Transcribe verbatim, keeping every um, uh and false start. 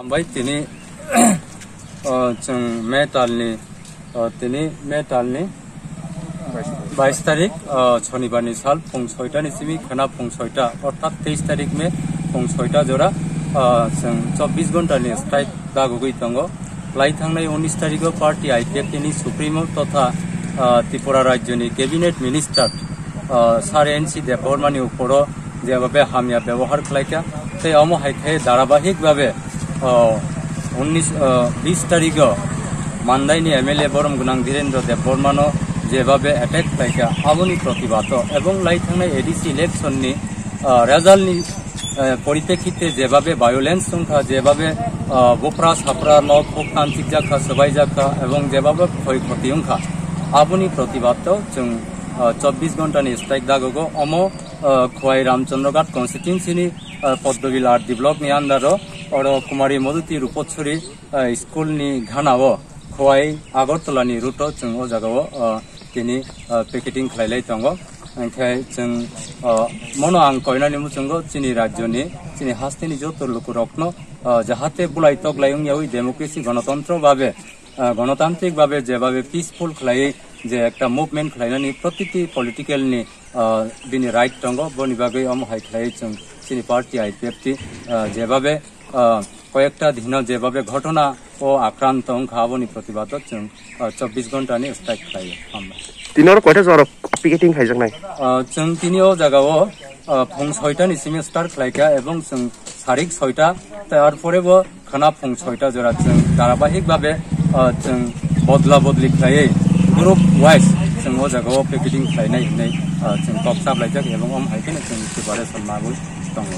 Bai tini, o, chwng May talni, o, tini May talni bais tarik, o, Shonibarni sal phung soita ni simi khwna phung soita, orthat teis tarik May phung soita jora, o, chwng chobbish ghonta ni strike dagogwi tongo. Lai thangnai unis tarigo party I P F T ni Supremo totha, o, Tripura rajyoni cabinet minister, o, Sir N C Debbarmani uporo jebhabe hamya bebohar khlaikha, tei omo hai khe dharabahik bhabe, o, unis, o, bis tarigo Mandaini M L A borom gwnang Dhirendra Debbarmano jebhabe attack khlaikha, aboni protibado ebong lai thangnai A D C election ni, o, result ni, o, poripekhite jebhabe violence wngkha, jebhabe, o, bupra sapra nok huk tanchik jakha, swbai jakha ebong jebhabe khoi khoti wngkha, aboni protibado chwng, o, chobbish ghonta ni strike dagogo. Omo, o, Khowai Ramchandra Ghat constituency ni, o, Poddobil R D block ni under o, oro Kumari Modhuti Rupachari, o, school ni gana o Khowai Agartala ni route o chwng o jaga o, o, tini, o, picketing khlai lai tongo. Hwnkhe chwng, o, mono ang koinani muchungo chini rajyoni, chini hasteni joto lukurokno, o, jahate bulai toklai wngyawi democracy gonotontro babe, o, gonotantrik babe jebhabe peaceful khlaiwi je ekta movement khlainani protiti political ni, o, bini right tongo, boni bagwi omo hai khlaiwi chwng chini party I P F T, o, jebhabe, o, koyekta dino jebhabe ghotona o akranto wngkha, aboni protibado chwng, o, chobbish ghonta ni strike khlaio. Hambai. Tini oro koita jora picketing khaijaknai? O, chwng tini o jaga o, o, phung soita ni simi start khlaikha ebong chwng sarik soita, tei ar pore bo khwna phung soita jora chwng dharabahik bhabe, o, chwng bodla bodli khlaiwi group wise chwng o jaga o picketing khlainai hinwi, o, chwng kok saplaijak ebong omo hai kheno chwng preparation mawi tongo.